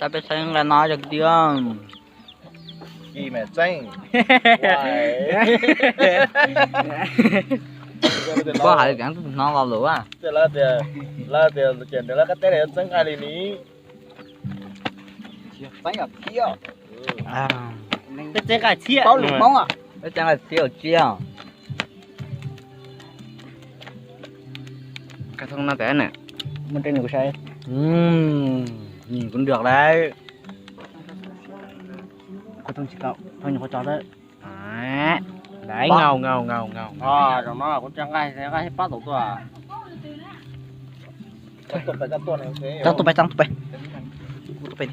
Tab peb saib nqaij no cov kwv tij. Koj hais li cas tus no los luv. Lawv tias, lawv tias ces ntawd lawv qab teb yuav txeeb nqaij li ni. Peb txeeb nqaij txhiab. Peb txeeb nqaij txhiab ua tsiaj. Ka thoob no tas na. Muab reb nws kuv saib. Nhìn cũng được đấy. Kuv thoob tsis tau, thoob nyuam qhuav tso tau. Đấy, ngầu ngầu ngầu ngầu. Tam no kuv tsa nqaij, nqaij pab tau tuaj. Tso tuaj pais, tso tuaj pais. Kuv tuaj pais.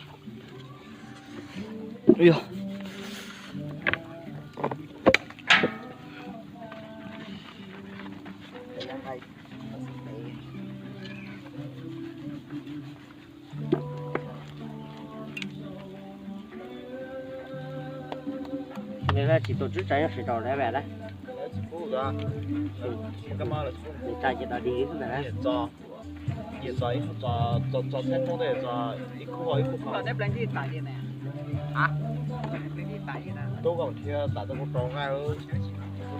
Tsis tus tswv tsa nyob sawv rau lawm a. Tsis tsa ces dog dig xwb ntag. Tso ib txo, tso txheeb toob tej, tso ib khub ib khub. Tub Koom thiab Tam Tub kuj rau nqaij,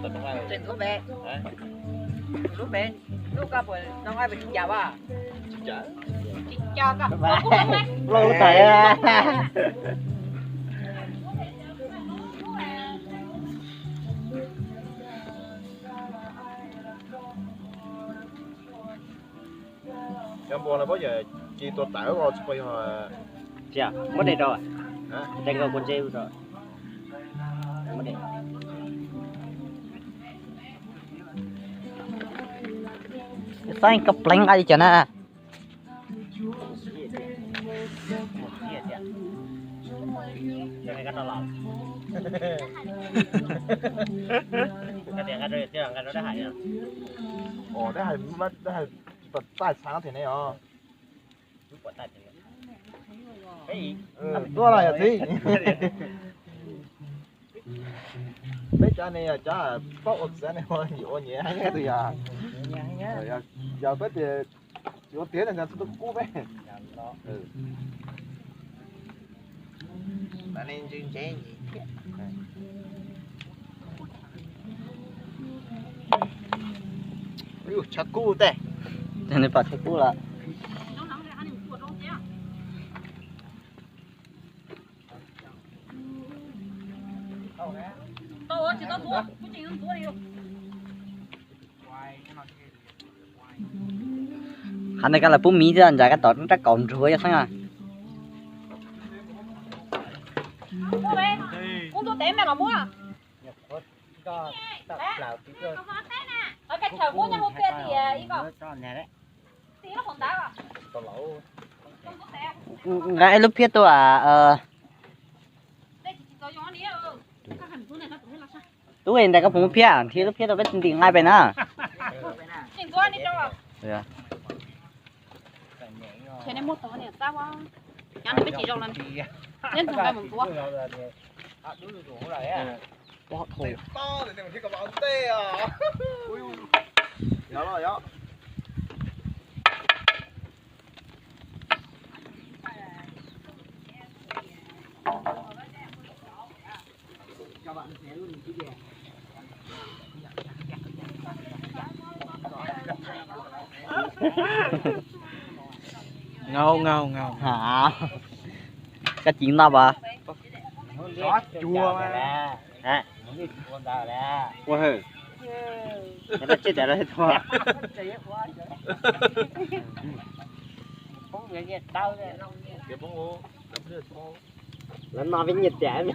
kuj rau nqaij. Lub npe, lub koj puas rau nqaij, puas tsis cas a? Tsis cas. Tsis cas koj. Cov npua no paub yog ci tua tawv os, tsis paub yog. Tsis, muab de rau, de nkaus kuv ntse rau. Saib koj pleev nqaij li cas na. Dab hais, dab hais, txaj txhav thiab ne os. Tuaj los yog txiv. Peb cov ne yog cov paub ua txiv ne, ua nyiam heev tus yog. Yog peb tias tsis ua tiav ntawd txhob tuaj kub peb. Tshav kub tej. Nws pom tshav kub lawm. Qhov ntawd koj los pub miv thiab ntsais koj tom rab kaum nruag yog xeeb a. Nqa ib lub phiab tuaj. Tub, ntais koj puas muaj phiab, nrhiav lub phiab rau peb ntim nqaij pem na. Ngau ngau ngau. Koj tsis noj pas. Ua hwm. Lawv no peb nyiaj tais,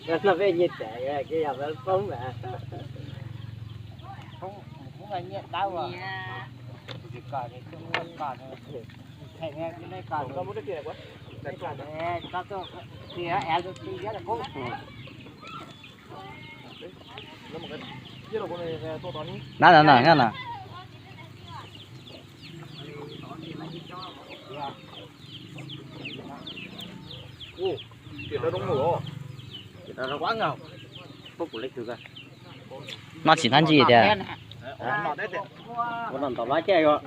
lawv no peb nyiaj tais, koj yog lawv poob mas. Na na na na. No tsis thab ntsis tiag. Ua no ntaus lab caj yog.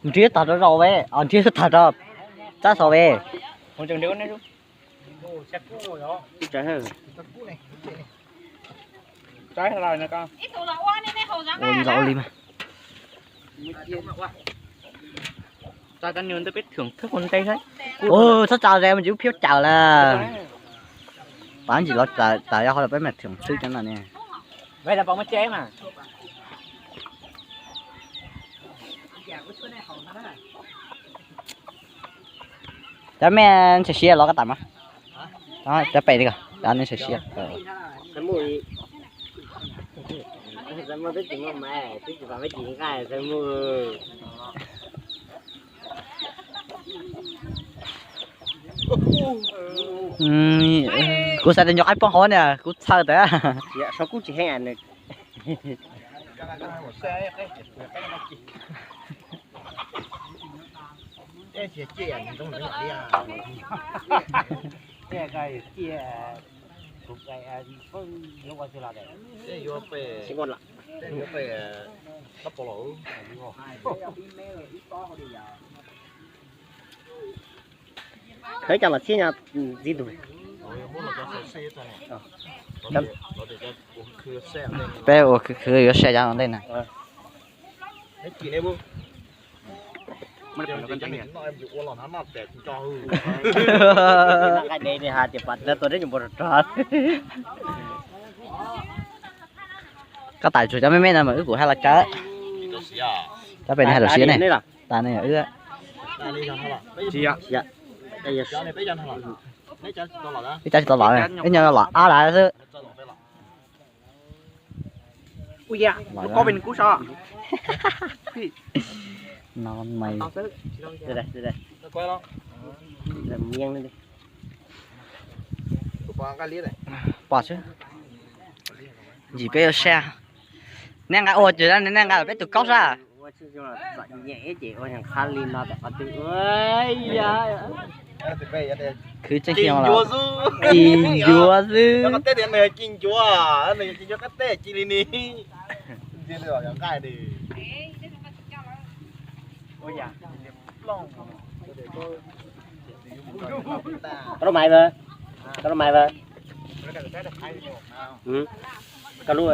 Nrhiav tag rau zaum ve, nrhiav tag rau tsab xov ve. Ua li los ua li mas. Txhob tsa ze mas tsis pub phiab cawm lawm. Pab ntsis los tawm yog ho los peb mam thwm xwb cov no ne. Cov me ntxhais siav los koj tas mas. Cov pem li, cov ntxhais siav. Kuv xav tias nyuam qaib poob hauv ne, kuv txhawj tas. Khawb cov los txhiab nyob ntxiv tus. Peb ua khwv khwv yuav saib cov ntej na. Nqa de has tias pas lawv tua deb nyuam npua rog rog. Koj tam tsuas cov me me no mas wb kuj hais los cawv. Cov pem no hais los siav ne. Tas ne wb. Ib cov tsis tau los, ib nyuag los ab lawm xwb. No mas. Pom xwb. Ntsim peb ua sab. Nej nqa ua ces nej nqa peb tus kaub sab. Khwv tseeb xwb. Koj lub maiv, koj lub maiv, koj lub.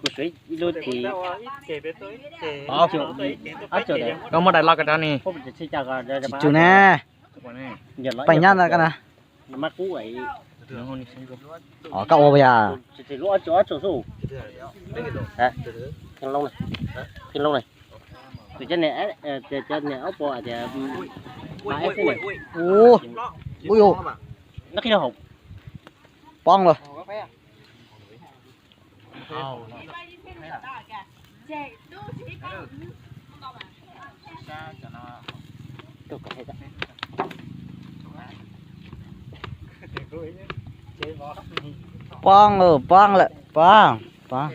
Kuv suav ib lub tis. Koj muaj daim loj kawg rau ni. Tsis tsum na. Paj nyab ntawd koj na. Koj ua yog. Ui, poob lawm. Poob lawm, poob lawm, poob, poob.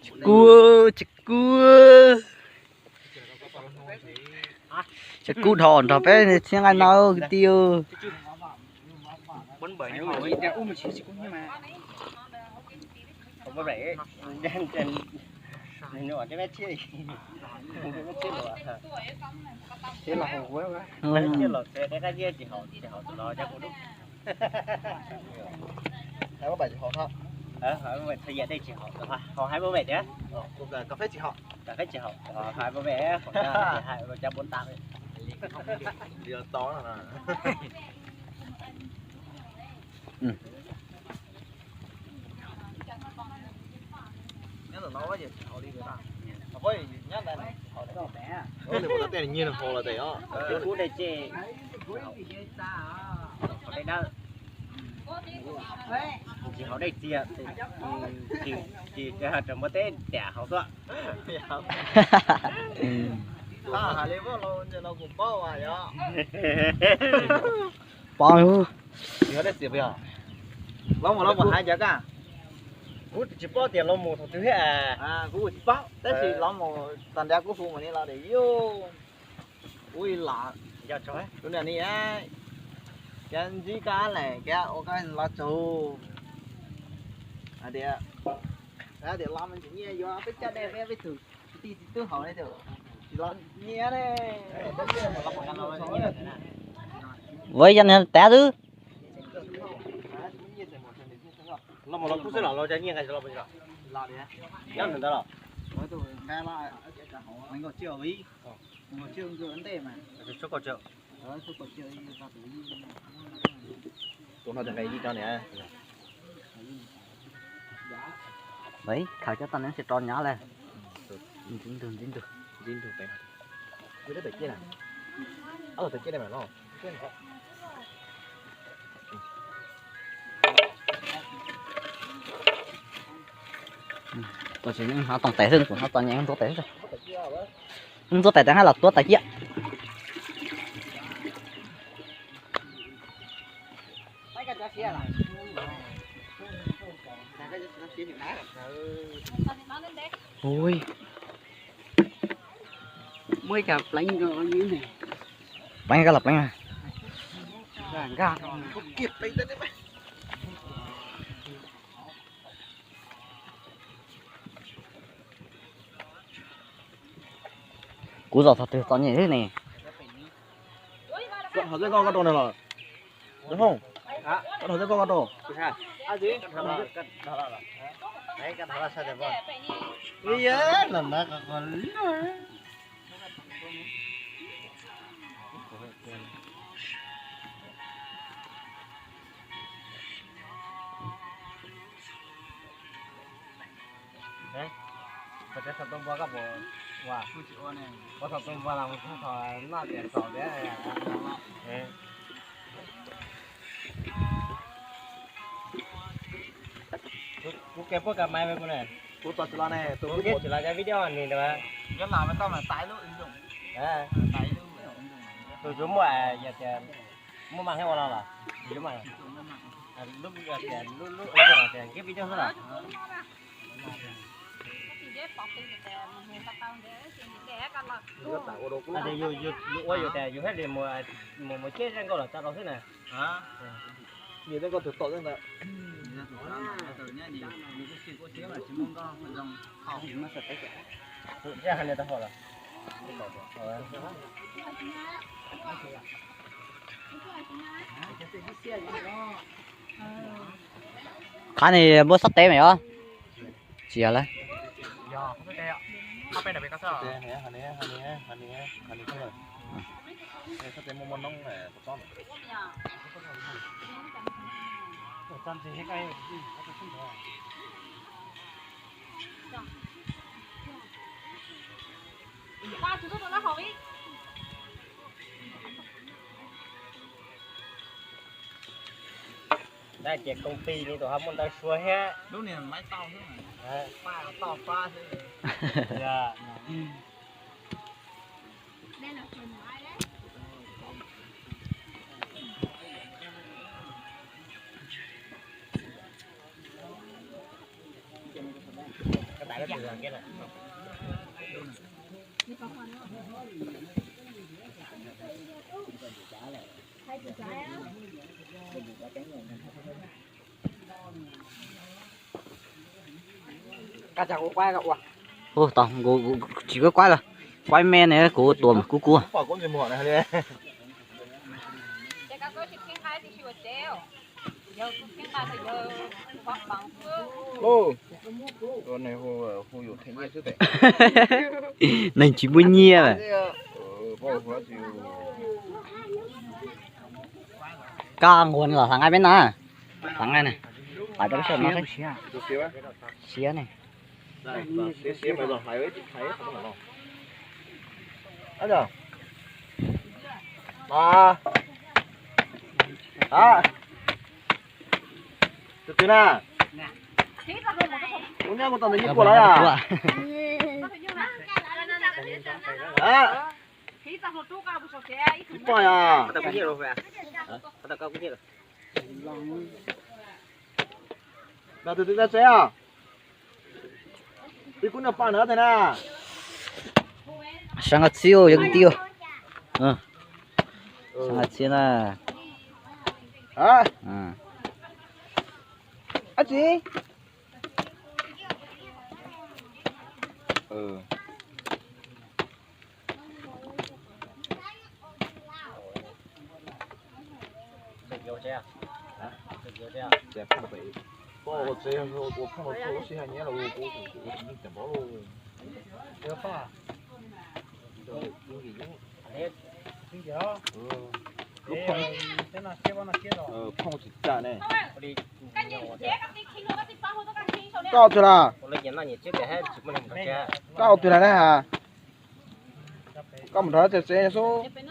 Tsis kub, tsis kub. Tsis kub dhau nrog peb txhiab nqaij no kwv tij. Tsis haus dej txias, tsis muaj teb tiam haus tuaj. Poob. Los mus los mus hais cas kaj? Kuv tsis paub tias los mus thaum twg thiab. Kuv tsis paub tab sis los mus tag nrho kuv hu mus li los tias yus, kuv lam yog tso lub niag ni, kav ntsib koj lawm kav ua koj los tsaug. Hais tias, hais tias los mus tsis nyiaj yuav peb caj dej peb peb tug tij tub hauv ne, tsis los nyiaj ne. Ua ib yam nws tav xwb. Los mus los kub xwb los los cov nyiaj nqe los mus los. Nyob ntawd los. Tus no nqe yim rau niam. Khaws cov toj neeb tsis rau nyav lawm. Ntxiv ntug ntxiv ntug. Ntxiv ntug pem. Ob tug tawm ciaj na. Ob tug tawm ciaj na mas no. Tab sis hnov tooj tes xwb, kuv hnov txom nyem ntxuav tes xwb. Ntxuav tes tes hab los tuav tais ciaj. Ui. Muaj ib cag pleev, pleev koj los pleev. Kuv zos thaum twg txom nyem xwb ne. Koj thov txij koj koj rau no los? Koj thov txij koj koj rau. Koj txhob tu npua koj puas ua? Koj txhob tu npua los mus txog thaum noj tias xaus tias. Kuv ke puab ka maiv ve kuv ne. Kuv tsis los ne, tus kuv tsis los cov video ni ntawd. Tus tsuas muaj yog tias muaj mas thiab ua no los? Lub tias lub tias nkeb video xwb los? Yus ua yus tias yus thiaj li mus mus ceb zaj nkauj los tau rau xwb na. Qhov no muaj xab tes mas yog? Tsis yog lawm. Tab sis koom tis li tus ho muaj ntau suav thiab. Lub niag maiv tauj xwb, paj toj pab xwb. Hu tau, tsis kuab kuab lawm, kuab me ne kuv tua mas kub kub. Neeg tsis muaj nyiaj. Koj nquag los xav nqaij peb no, xav nqaij ne, pais rau lub sij hawm no siab ne. Tus twg na? Kuv nyob kuv tos ntawm yij kuam lawm. Ib poj yog. Tus twg txawj tsev os? Peb kuv noj paj ntawd na. Sab nqaj txhiab yog kwv tij. Sab nqaj txhiab na. Ab tsi. Phooj tsis tsa ne. Koj twg las? Koj twg las na has? Koj mus nrog txawj tsev xwb.